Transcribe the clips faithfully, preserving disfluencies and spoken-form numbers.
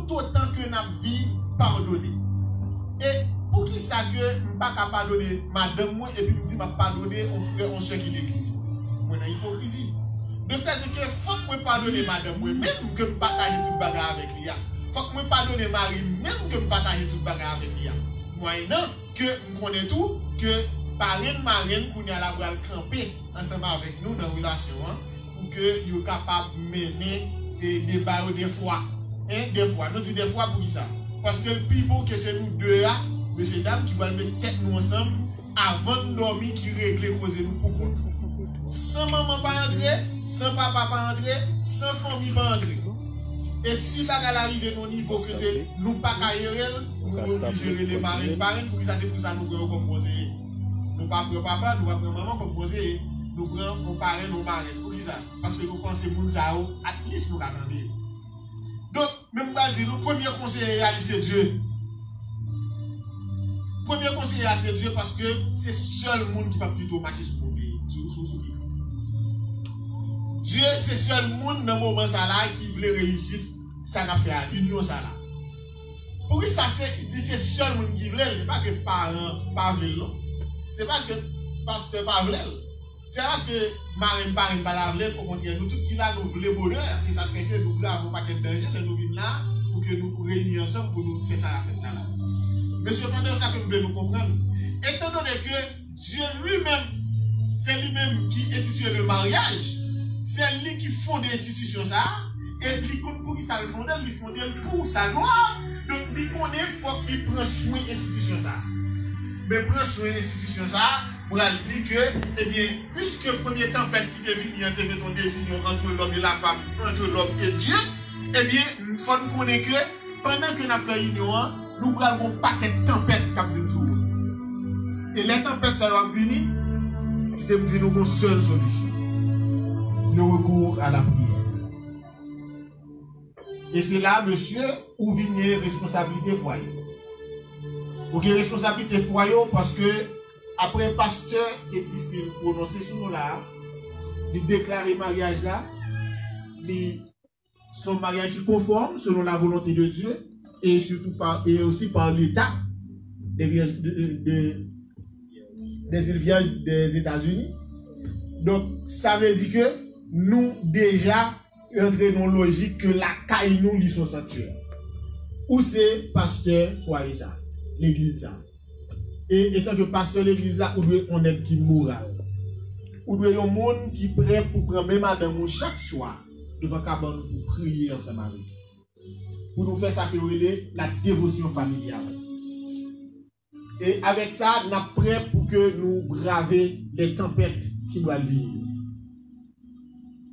Toutotan ke n ap viv, padone. E poukisa ke m pa ka padone madanm mwen epi m di m ap padone yon frè, yon sè ki legliz? Mwen nan ipokrizi. Donk, sa di ke fòk mwen padone madanm mwen, menm ke m pataje tout bagay avèk li a. Fòk mwen padone mari m, menm ke m pataje tout bagay avèk li a. Mwayennan ke m konnen tou ke parenn marenn kounye a la pral kanpe ansanm avèk nou nan relasyon an pou ke yo kapab mennen e deba yo dèfwa. En, dèfwa. Nou di dèfwa poukisa? Paske l pi bon ke se nou de a, mesye dam, ki pral met tèt nou ansanm avan n dòmi, ki regle koze nou poukont nou. San manman pa antre, san papa pa antre, san fanmi pa antre. E si bagay la rive nan yon nivo kote nou pa ka jere l, nou oblije rele marenn, parenn, poukisa se pou sa nou pran yo kòm konseye. Nou pa pran papa, nou pa pran manman kòm konseye. Nou pran yon parenn, yon marenn. Poukisa? Paske nou panse moun sa yo, at least nou ka tande yo. Donk, men m pral di nou, premye konseye a, li se Dye. Premye konseye a, se Dye, paske se sèl moun ki p ap kite w mache sou kote, sou, sou, sou pikan. Dye se sèl moun nan moman sa la ki vle reyisit sa n ap fè a, inyon sa la. Poukisa se, li se sèl moun ki vle l, se pa ke paran pa vle l, non. Se paske pastè pa vle l. Se pa paske marenn, parenn pa ta vle l, okontrè, nou tout ki la, nou vle bonè. Se sa k fè ke nou brave yon pakèt danje lè nou vin la, pou ke nou reyini ansanm pou nou fè sa n ap fè la la. Men sepandan, sa ke m vle nou konprann, etandone ke Dye li menm, se li menm ki enstitiye le maryaj, se li ki fonde enstitisyon sa a, e li konn poukisa l fonde l, li fonde l pou sa glwa. Donk, li konnen fòk li pran swen enstitisyon sa a. Men pran swen enstitisyon sa a, pral di ke, ebyen, piske premye tanpèt ki te vini an te met yon dezinyon entre l'homme et la femme, entre l'homme et Dieu, ebyen, fò n konnen ke pandan ke n ap fè inyon an, nou pral gen yon pakèt tanpèt k ap vin sou wout. E lè tanpèt sa yo ap vini, kite m di nou gon sèl solisyon. Le recours à la prière. E se la, mesye, ou vin gen responsablite fwaye. Ou gen responsablite fwaye w paske apre pastè Edifil pwononse sou nou la, li deklare maryaj la, li se yon maryaj ki konfòm selon la volonte de Dye e sitou pa, e osi pa Leta de, de, de, de, des îles Vierges des États-Unis. Donk, sa vle di ke nou deja rantre nan yon lojik ke lakay nou li se yon sanktyè. Ou se pastè fwaye sa, legliz sa. E etanke pastè legliz la, ou dwe yon nèg ki moral. Ou dwe yon moun ki prè pou pran men madanm ou chak swa devan kabann ou pou priye ansanm avè l. Pou nou fè sa ke yo rele la dévotion familiale. E avèk sa, n ap prè pou ke nou brave lè tanpèt ki pral vini yo.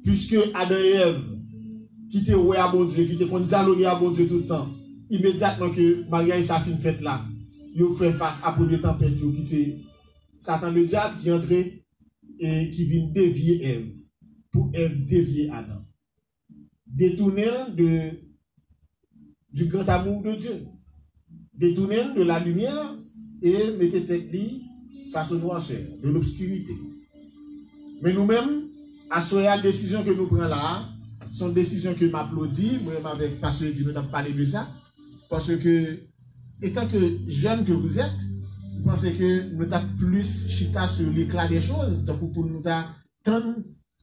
Piske Adan e Èv, ki te wè a Bondye, ki te konn dyaloge a Bondye tout tan, imedyatman ke maryaj sa fin fèt la, yo fè fas a premye tanpèt yo ki te Satan Ledyab ki antre e ki vin devye Èv, pou Èv devye Adan. Detounen l de, du grand amour de Dieu. Detounen l de la lumière e mete tèt li fas o nwasè, de l'obscurité. Men nou menm, aswè a, desizyon ke nou pran la a, se yon desizyon ke m aplodi. Mwen menm avèk pastè Eddy, nou t ap pale de sa. Paske, etanke jèn ke vous êtes, m panse ke nou t ap plis chita sou l'éclat des choses, tankou pou nou ta tann,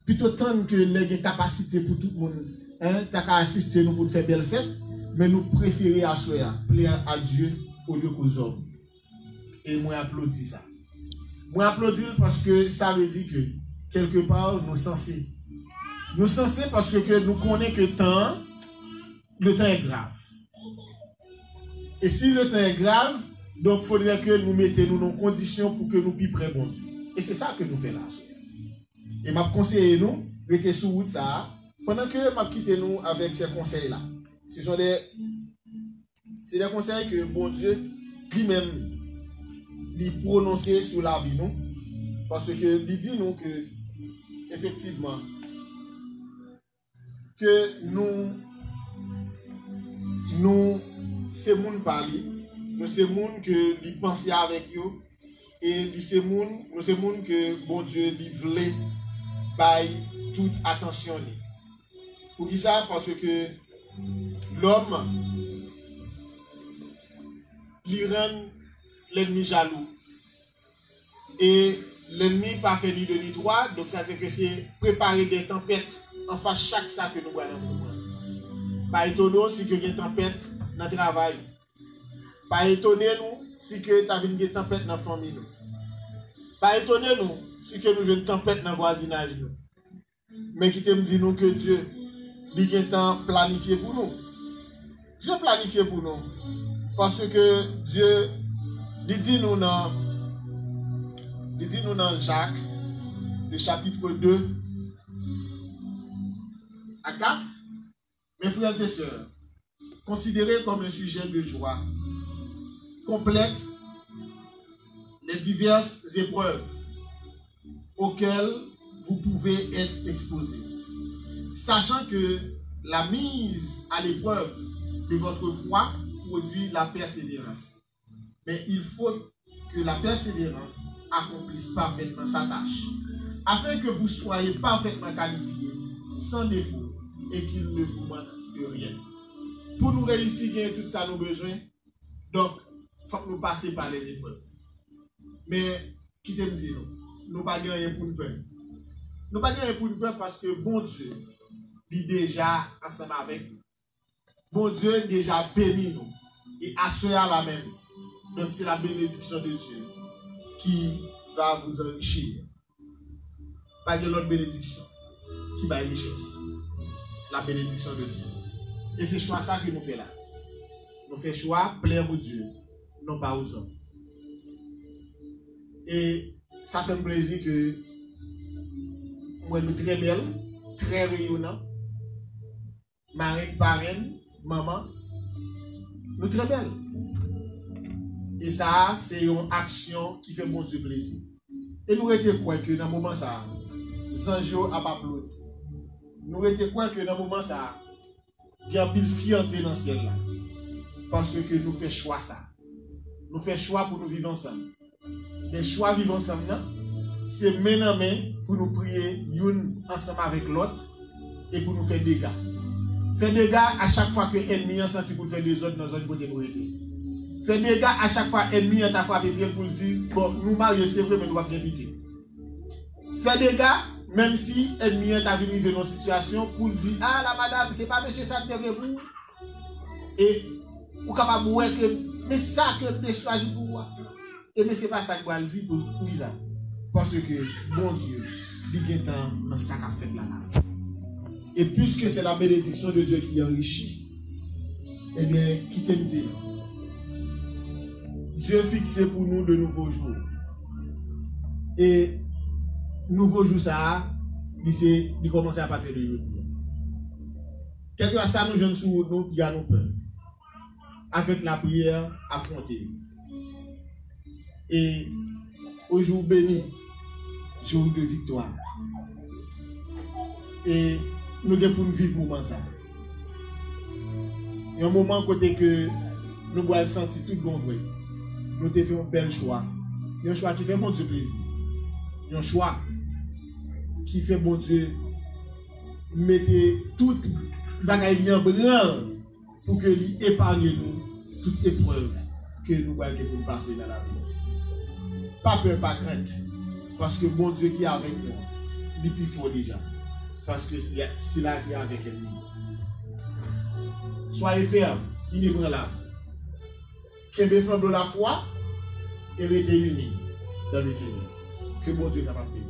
pito tann ke lè gen kapasite pou tout moun, en, ta ka asiste nou pou n fè bèl fèt, men nou prefere aswè a, plaire à Dieu au lieu qu'aux hommes. E mwen aplodi sa. Mwen aplodi l paske sa vle di ke, kèlkepa, nou sanse. Nou sanse paske ke nou konnen ke tan an, le temps est grave. E si le temps est grave, donk, fodre ke nou mete nou nan kondisyon pou ke nou pi pre Bondye. E se sa ke nou fè la aswè. E m ap konseye nou rete sou wout sa a, pandan ke m ap kite nou avèk se konsèy la. Se son de, se de konsèy ke Bondye li menm li pwononse sou lavi nou, paske li di nou ke efektivman, ke nou, nou se moun pa li, nou se moun ke li panse avèk yo, e li se moun, nou se moun ke Bondye li vle bay tout atansyon li. Poukisa? Paske lòm, li rann lènmi jalou. E lènmi pa fè ni de ni twa, donk sa vle di ke se prepare de tanpèt anfas chak sa ke nou pral antreprann. Pa etone w si ke gen tanpèt nan travay. Pa etone nou si ke ta vin gen tanpèt nan fanmi nou. Pa etone nou si ke nou jwenn tanpèt nan vwazinaj nou. Men kite m di nou ke Dye, li gentan planifye pou nou. Dye planifye pou nou. Paske Dye, li di nou nan, li di nou nan Jak, le chapitre deux à quatre, mes frères et sœurs, considérez comme un sujet de joie complète les diverses épreuves auxquelles vous pouvez être exposé, sachant que la mise à l'épreuve de votre foi produit la persévérance. Mais il faut que la persévérance accomplisse parfaitement sa tâche, afin que vous soyez parfaitement qualifiés, sans défaut, et qu'il ne vous manque de rien. Pou nou reyisi genyen tout sa nou bezwen, donk, fòk nou pase pa lè zeprèv. Men, kite m di nou, nou pa gen anyen pou n pè. Nou pa gen anyen pou n pè paske Bondye, li deja ansanm avèk nou. Bondye deja beni nou. E aswè a la menm, donk, c'est la bénédiction de Dieu qui va vous enrichir. Pa gen lòt benediksyon ki bay richès. La bénédiction de Dieu. E se chwa sa ke nou fè la. Nou fè chwa plaire aux dieux, non pas aux hommes. E sa fè m plezi ke m wè nou trè bèl, trè reyonan. Marenn, parenn, manman, nou trè bèl. E sa a, se yon aksyon ki fè Bondye plezi. E nou rete kwè ke nan moman sa a, zanj yo ap aplodi. Nou rete kwè ke nan moman sa a, gen anpil fyète nan syèl la. Paske nou fè chwa sa. Nou fè chwa pou nou viv ansanm. Men chwa viv ansanm nan, se men nan men pou nou priye youn ansanm avèk lòt e pou nou fè dega. Fè dega a chak fwa ke ènmi an santi pou l fè dezòd nan zòn kote nou rete. Fè dega a chak fwa ènmi an ta frape pye l pou l di, bon, nou marye, se vre, men nou p ap gen pitit. Fè dega, menm si ènmi an ta vin rive nan yon sitiyasyon pou l di, a, la madam, se pa mesye sa k te vle pou ou. E ou kapab wè ke, men sa ke m te chwazi pou ou a. E men se pa sa k pral di pou, pou Iza. Paske Bondye, li gentan nan sa k ap fèt la la. Et puisque c'est la bénédiction de Dieu qui enrichit, ebyen, kite m di nou, Dye fikse pou nou de nouvo jou. E nouvo jou sa a, li se, li kòmanse apati de jodi a. Kèlkeswa sa nou jwenn sou wout nou, piga nou pè. Avec la prière, afwonte. Et au jour béni, jour de victoire. E nou gen pou n viv moman sa. Yon moman kote ke nou pral santi tout bon vre. Nou te fè yon bèl chwa. Yon chwa ki fè Bondye plezi. Yon chwa ki fè Bondye mete tout bagay li an branl pou ke li epanye nou tout eprèv ke nou pral gen pou n pase nan lavi nou. Pa pè, pa krent, paske Bondye ki avèk nou, li pi fò deja, paske se sila ki avèk ènmi. Soyez fermes, inébranlables. Kenbe flanbo lafwa e rete ini dans le Seigneur. Ke Bondye kapab beni.